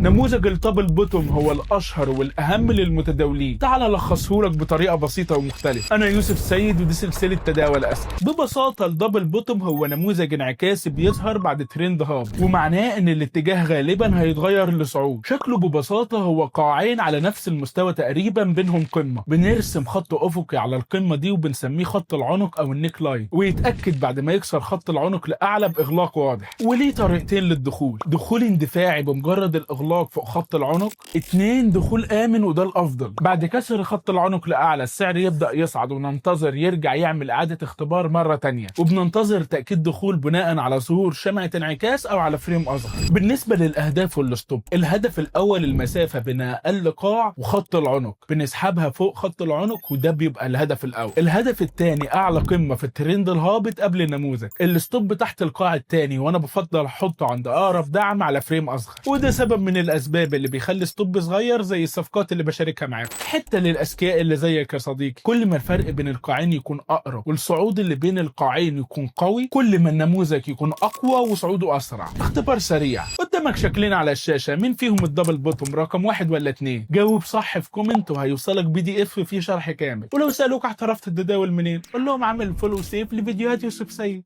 نموذج ال double bottom هو الاشهر والاهم للمتداولين. تعال الخصه لك بطريقة بسيطة ومختلفه. انا يوسف سيد، ودي سلسلة تداول اذكى. ببساطة ال double bottom هو نموذج انعكاسي بيظهر بعد ترند هابط، ومعناه ان الاتجاه غالبا هيتغير لصعود. شكله ببساطة هو قاعين على نفس المستوى تقريبا، بينهم قمه، بنرسم خط افقي على القمه دي وبنسميه خط العنق او ال neckline، ويتاكد بعد ما يكسر خط العنق لاعلى باغلاق واضح. وليه طريقتين للدخول: دخول اندفاعي بمجرد الاغلاق فوق خط العنق، اتنين دخول امن وده الافضل، بعد كسر خط العنق لاعلى السعر يبدا يصعد وننتظر يرجع يعمل اعاده اختبار مرة تانية، وبننتظر تاكيد دخول بناء على ظهور شمعة انعكاس او على frame اصغر. بالنسبة للاهداف وال stop، الهدف الاول المسافة بين اقل قاع وخط العنق، بنسحبها فوق خط العنق وده بيبقى الهدف الاول. الهدف الثاني اعلى قمة في الترند الهابط قبل النموذج. ال stop تحت القاع الثاني، وانا بفضل احطه عند اقرب دعم على frame اصغر، وده سبب من الاسباب اللي بيخلي stop صغير زي الصفقات اللي بشاركها معاكم. حتة للاذكياء اللي زيك يا صديقي، كل ما الفرق بين القاعين يكون اقرب والصعود اللي بين القاعين يكون قوي، كل ما النموذج يكون اقوى وصعوده اسرع. اختبار سريع، قدامك شكلين على الشاشة، مين فيهم ال double bottom، رقم 1 ولا 2؟ جاوب صح في comment وهيوصلك PDF فيه شرح كامل. ولو سالوك احترفت التداول منين، قول لهم عامل follow save لفيديوهات يوسف سيد.